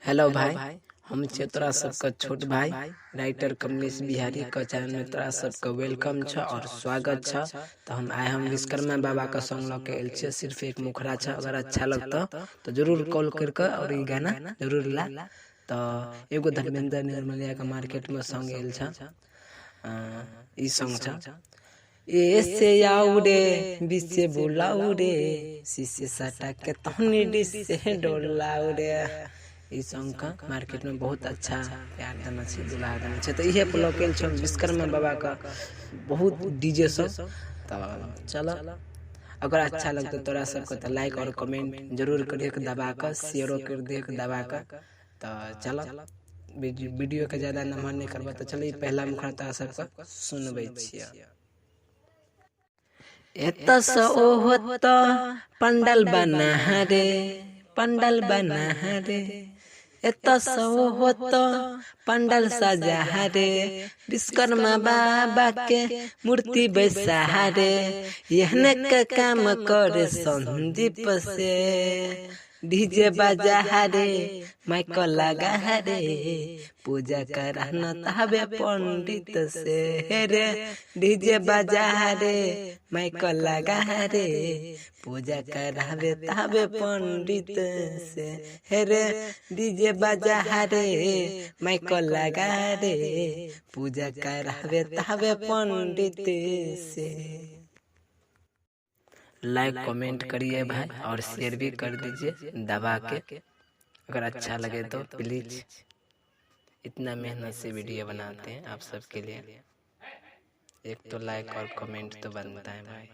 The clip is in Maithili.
हेलो भाई, हम छियै तोरा सबके छोट भाई राइटर कमलेश बिहारी के चैनल में तोरा सबके welcome छ और स्वागत छ। तो हम आइ हम विश्वकर्मा बाबा के सॉन्ग लऽ के आयल छियै, सिर्फ एक मुखड़ा छ। अगर अच्छा लगता तो जरूर कॉल करके और ई गाना जरूर ला। तो एगो धर्मेंद्र निर्मलिया के मार्केट में सॉन्ग आयल छ, ई सॉन्ग छ। ए से आऊ रे बीसे बुलाऊ रे, शीशे सटा के तहनी डिस से डोलाऊ रे। ई सॉन्ग का मार्केट में बहुत अच्छा प्यार देना छै, दुलार देना छै। तो इहे पर लऽ के आयल छौ विश्वकर्मा बाबा का बहुत डीजे सब। तो चल, अगर अच्छा लगता तोरा सबके तो लाइक और कमेंट जरूर करिए दबा के, शेयरो कर दिए दबा के। तो चल, वीडियो के ज्यादा नमहर नहीं करबा। तो चल, पहला मुखड़ा तोरा सबके सुनबै छियै। एतऽ से ओ होत पंडल बना रे, पंडल बना रे, एतऽ से ओ होत पंडल सजा रे, विश्वकर्मा बाबा के मूर्ति बैसा रे, एहने के काम करे संदीप से, डीजे बजा रे, माइक लगा रे, पूजा कराना ताबे पंडित से रे, डीजे बजा रे, माइक लगा रे, पूजा करावे ताबे पंडित से रे, डीजे बजा रे, माइक लगा रे, पूजा करावे ताबे पंडित से। लाइक कमेंट करिए भाई और शेयर भी कर दीजिए दबा के, अगर अच्छा लगे तो प्लीज। इतना मेहनत से वीडियो बनाते हैं आप सबके लिए, एक तो लाइक और कमेंट तो बनता है भाई।